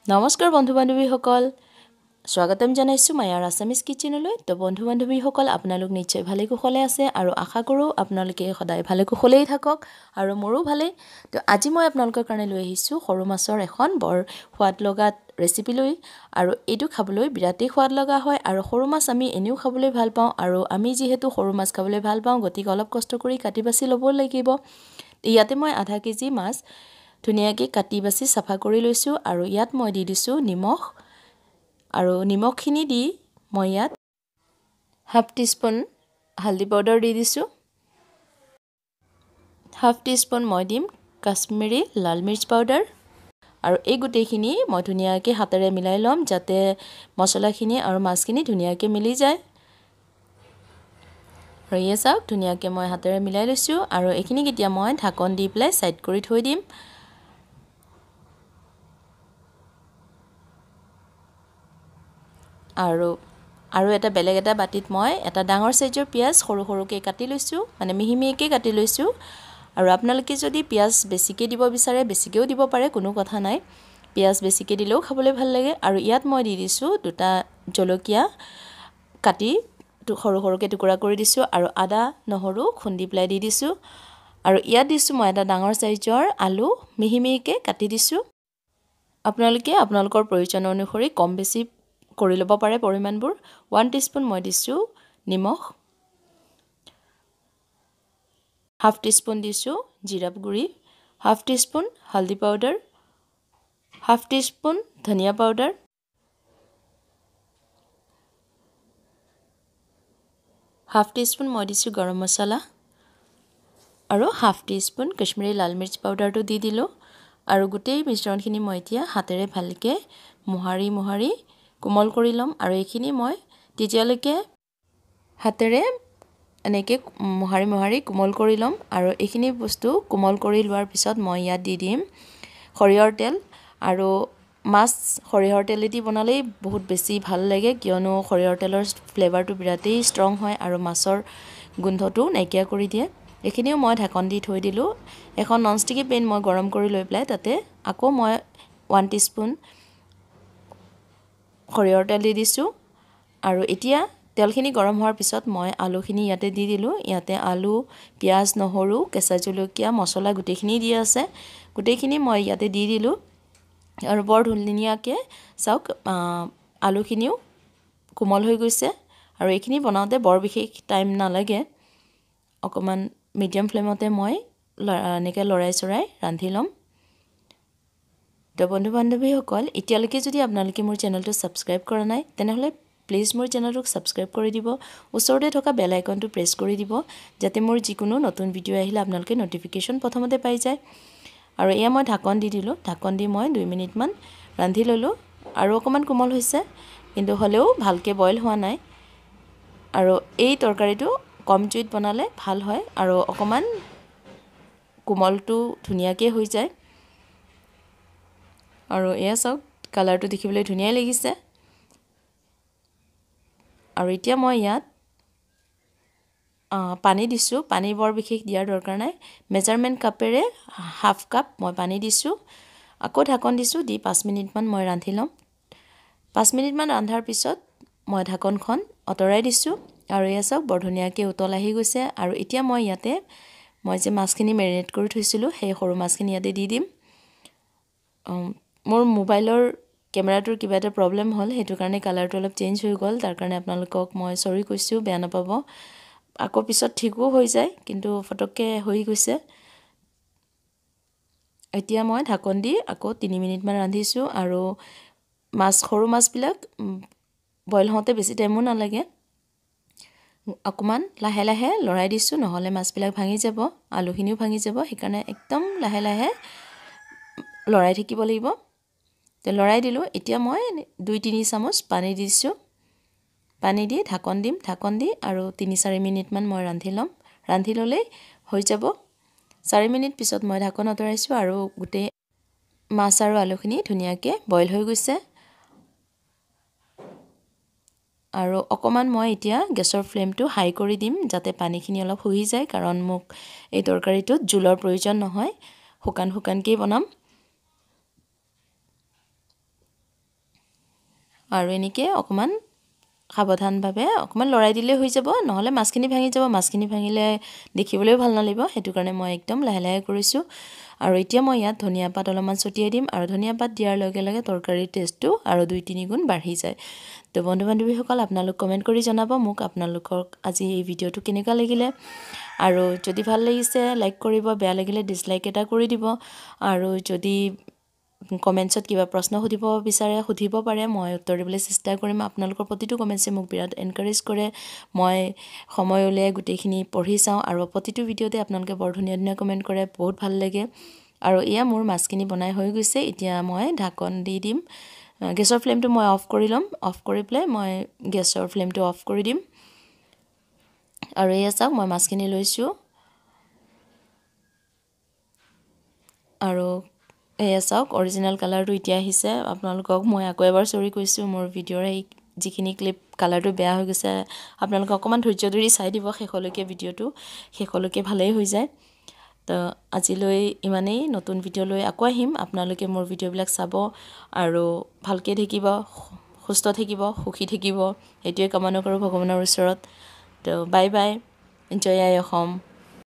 নমস্কাৰ বন্ধু বান্ধৱীসকল, স্বাগতম জনাইছোঁ মায়াৰ আছামিজ কিচেনলৈ। তো বন্ধু বান্ধৱীসকল, আপোনালোক নিশ্চয় ভালে কুশলে আছে আৰু আশা কৰোঁ আপোনালোকে সদায় ভালে কুশলেই থাকক আৰু মোৰো ভালেই। তো আজি মই আপোনালোকৰ কাৰণে লৈ আহিছোঁ সৰু মাছৰ এখন বৰ সোৱাদ লগা ৰেচিপি লৈ, আৰু এইটো খাবলৈ বিৰাটেই সোৱাদ লগা হয়। আৰু সৰু মাছ আমি এনেও খাবলৈ ভাল পাওঁ, আৰু আমি যিহেতু সৰু মাছ খাবলৈ ভাল পাওঁ, গতিকে অলপ কষ্ট কৰি কাটি বাছি ল'ব লাগিব। ইয়াতে মই আধা কেজি মাছ ধুনীয়াকৈ কাটি বাছি চাফা কৰি লৈছোঁ আৰু ইয়াত মই দি দিছোঁ নিমখ, আৰু নিমখখিনি দি মই ইয়াত হাফ টিস্পুন হালধি পাউডাৰ দি দিছোঁ, হাফ টিস্পুন মই দিম কাশ্মীৰী লাল মিৰ্চ পাউডাৰ, আৰু এই গোটেইখিনি মই ধুনীয়াকৈ হাতেৰে মিলাই ল'ম যাতে মছলাখিনি আৰু মাছখিনি ধুনীয়াকৈ মিলি যায়। আৰু এয়া চাওক, ধুনীয়াকৈ মই হাতেৰে মিলাই লৈছোঁ আৰু এইখিনিক এতিয়া মই ঢাকন দি পেলাই ছাইড কৰি থৈ দিম। আৰু আৰু এটা বেলেগ এটা বাতিত মই এটা ডাঙৰ চাইজৰ পিঁয়াজ সৰু সৰুকৈ কাটি লৈছোঁ, মানে মিহি মিহিকৈ কাটি লৈছোঁ। আৰু আপোনালোকে যদি পিঁয়াজ বেছিকৈ দিব বিচাৰে বেছিকৈও দিব পাৰে, কোনো কথা নাই, পিঁয়াজ বেছিকৈ দিলেও খাবলৈ ভাল লাগে। আৰু ইয়াত মই দি দিছোঁ দুটা জলকীয়া কাটি সৰু সৰুকৈ টুকুৰা কৰি দিছোঁ, আৰু আদা নহৰু খুন্দি পেলাই দি দিছোঁ। আৰু ইয়াত দিছোঁ মই এটা ডাঙৰ চাইজৰ আলু মিহি মিহিকৈ কাটি দিছোঁ। আপোনালোকে আপোনালোকৰ প্ৰয়োজন অনুসৰি কম বেছি কৰি ল'ব পাৰে পৰিমাণবোৰ। 1 টিস্পুন মই দিছোঁ নিমখ, হাফ টিস্পুন দিছোঁ জিৰা গুড়ি, হাফ টিস্পুন হালধি পাউডাৰ, হাফ টিস্পুন ধনিয়া পাউডাৰ, হাফ টিস্পুন মই দিছোঁ গৰম মছলা, আৰু হাফ টিস্পুন কাশ্মীৰী লাল মিৰ্চ পাউডাৰটো দি দিলোঁ। আৰু গোটেই মিশ্ৰণখিনি মই এতিয়া হাতেৰে ভালকৈ মোহাৰি মোহাৰি কোমল কৰি ল'ম। আৰু এইখিনি মই তেতিয়ালৈকে হাতেৰে এনেকৈ মোহাৰি মোহাৰি কোমল কৰি ল'ম। আৰু এইখিনি বস্তু কোমল কৰি লোৱাৰ পিছত মই ইয়াত দি দিম সৰিয়হৰ তেল। আৰু মাছ সৰিয়হৰ তেলেদি বনালেই বহুত বেছি ভাল লাগে, কিয়নো সৰিয়হৰ তেলৰ ফ্লেভাৰটো বিৰাটেই ষ্ট্ৰং হয় আৰু মাছৰ গোন্ধটো নাইকিয়া কৰি দিয়ে। এইখিনিও মই ঢাকন দি থৈ দিলোঁ। এখন ননষ্টিকি পেন মই গৰম কৰি লৈ পেলাই তাতে আকৌ মই 1 টিস্পুন সৰিয়হৰ তেল দি দিছোঁ। আৰু এতিয়া তেলখিনি গৰম হোৱাৰ পিছত মই আলুখিনি ইয়াতে দি দিলোঁ। ইয়াতে আলু, পিঁয়াজ, নহৰু, কেঁচা জলকীয়া, মছলা গোটেইখিনি দি আছে, গোটেইখিনি মই ইয়াতে দি দিলোঁ। আৰু বৰ ধুনীয়াকৈ চাওক আলুখিনিও কোমল হৈ গৈছে। আৰু এইখিনি বনাওঁতে বৰ বিশেষ টাইম নালাগে, অকণমান মিডিয়াম ফ্লেমতে মই এনেকৈ লৰাই চৰাই ৰান্ধি ল'ম। তো বন্ধু বান্ধৱীসকল, এতিয়ালৈকে যদি আপোনালোকে মোৰ চেনেলটো ছাবস্ক্ৰাইব কৰা নাই, তেনেহ'লে প্লিজ মোৰ চেনেলটোক ছাবস্ক্ৰাইব কৰি দিব, ওচৰতে থকা বেল আইকনটো প্ৰেছ কৰি দিব, যাতে মোৰ যিকোনো নতুন ভিডিঅ' আহিলে আপোনালোকে ন'টিফিকেশ্যন প্ৰথমতে পাই যায়। আৰু এয়া মই ঢাকন দি দিলোঁ। ঢাকন দি মই 2 মিনিটমান ৰান্ধি ল'লোঁ। আৰু অকণমান কোমল হৈছে, কিন্তু হ'লেও ভালকৈ বইল হোৱা নাই। আৰু এই তৰকাৰীটো কম জুইত বনালে ভাল হয় আৰু অকণমান কোমলটো ধুনীয়াকৈ হৈ যায়। আৰু এয়া চাওক, কালাৰটো দেখিবলৈ ধুনীয়াই লাগিছে। আৰু এতিয়া মই ইয়াত পানী দিছোঁ। পানী বৰ বিশেষ দিয়াৰ দৰকাৰ নাই, মেজাৰমেণ্ট কাপেৰে হাফ কাপ মই পানী দিছোঁ। আকৌ ঢাকন দিছোঁ, দি 5 মিনিটমান মই ৰান্ধি ল'ম। 5 মিনিটমান ৰন্ধাৰ পিছত মই ঢাকনখন আঁতৰাই দিছোঁ। আৰু এয়া চাওক, বৰ ধুনীয়াকৈ উতল আহি গৈছে। আৰু এতিয়া মই ইয়াতে মই যে মাছখিনি মেৰিনেট কৰি থৈছিলোঁ, সেই সৰু মাছখিনি ইয়াতে দি দিম। মোৰ মোবাইলৰ কেমেৰাটোৰ কিবা এটা প্ৰব্লেম হ'ল, সেইটো কাৰণে কালাৰটো অলপ চেঞ্জ হৈ গ'ল, তাৰ কাৰণে আপোনালোকক মই চৰি কৈছোঁ, বেয়া নাপাব। আকৌ পিছত ঠিকো হৈ যায়, কিন্তু ফটককৈ হৈ গৈছে। এতিয়া মই ঢাকন দি আকৌ 3 মিনিটমান ৰান্ধিছোঁ। আৰু মাছ, সৰু মাছবিলাক বইল হওঁতে বেছি টাইমো নালাগে, অকণমান লাহে লাহে লৰাই দিছোঁ, নহ'লে মাছবিলাক ভাঙি যাব, আলুখিনিও ভাঙি যাব, সেইকাৰণে একদম লাহে লাহে লৰাই থাকিব লাগিব। তো লৰাই দিলোঁ। এতিয়া মই 2-3 চামুচ পানী দিছোঁ। পানী দি ঢাকন দিম। ঢাকন দি আৰু 3-4 মিনিটমান মই ৰান্ধি ল'ম। ৰান্ধি ল'লেই হৈ যাব। 4 মিনিট পিছত মই ঢাকন আঁতৰাইছোঁ আৰু গোটেই মাছ আৰু আলুখিনি ধুনীয়াকৈ বইল হৈ গৈছে। আৰু অকণমান মই এতিয়া গেছৰ ফ্লেমটো হাই কৰি দিম, যাতে পানীখিনি অলপ শুহি যায়, কাৰণ মোক এই তৰকাৰীটোত জোলৰ প্ৰয়োজন নহয়, শুকান শুকানকেই বনাম। আৰু এনেকৈ অকণমান সাৱধানভাৱে অকণমান লৰাই দিলেই হৈ যাব, নহ'লে মাছখিনি ভাঙি যাব। মাছখিনি ভাঙিলে দেখিবলৈও ভাল নালাগিব, সেইটো কাৰণে মই একদম লাহে লাহে কৰিছোঁ। আৰু এতিয়া মই ইয়াত ধনিয়া পাত অলপমান ছটিয়াই দিম আৰু ধনিয়া পাত দিয়াৰ লগে লগে তৰকাৰীৰ টেষ্টটো আৰু 2-3 গুণ বাঢ়ি যায়। তো বন্ধু বান্ধৱীসকল, আপোনালোক কমেণ্ট কৰি জনাব মোক আপোনালোকক আজি এই ভিডিঅ'টো কেনেকুৱা লাগিলে। আৰু যদি ভাল লাগিছে লাইক কৰিব, বেয়া লাগিলে ডিছলাইক এটা কৰি দিব। আৰু যদি কমেণ্টছত কিবা প্ৰশ্ন সুধিব বিচাৰে সুধিব পাৰে, মই উত্তৰ দিবলৈ চেষ্টা কৰিম। আপোনালোকৰ প্ৰতিটো কমেণ্টছে মোক বিৰাট এনকাৰেজ কৰে। মই সময় উলিয়াই গোটেইখিনি পঢ়ি চাওঁ আৰু প্ৰতিটো ভিডিঅ'তে আপোনালোকে বৰ ধুনীয়া ধুনীয়া কমেণ্ট কৰে, বহুত ভাল লাগে। আৰু এয়া মোৰ মাছখিনি বনাই হৈ গৈছে। এতিয়া মই ঢাকন দি দিম। গেছৰ ফ্লেমটো মই অফ কৰি ল'ম। অফ কৰি পেলাই মই গেছৰ ফ্লেমটো অফ কৰি দিম। আৰু এয়া চাওক, মই মাছখিনি লৈছোঁ। আৰু এয়া চাওক, অৰিজিনেল কালাৰটো এতিয়া আহিছে। আপোনালোকক মই আকৌ এবাৰ চৰি কৈছোঁ, মোৰ ভিডিঅ'ৰ এই যিখিনি ক্লিপ কালাৰটো বেয়া হৈ গৈছে, আপোনালোকে অকণমান ধৈৰ্য ধৰি চাই দিব শেষলৈকে, ভিডিঅ'টো শেষলৈকে ভালেই হৈ যায়। তো আজিলৈ ইমানেই, নতুন ভিডিঅ' লৈ আকৌ আহিম। আপোনালোকে মোৰ ভিডিঅ'বিলাক চাব আৰু ভালকৈ থাকিব, সুস্থ থাকিব, সুখী থাকিব, সেইটোৱে কামনা কৰোঁ ভগৱানৰ ওচৰত। তো বাই বাই, জয় আই অসম।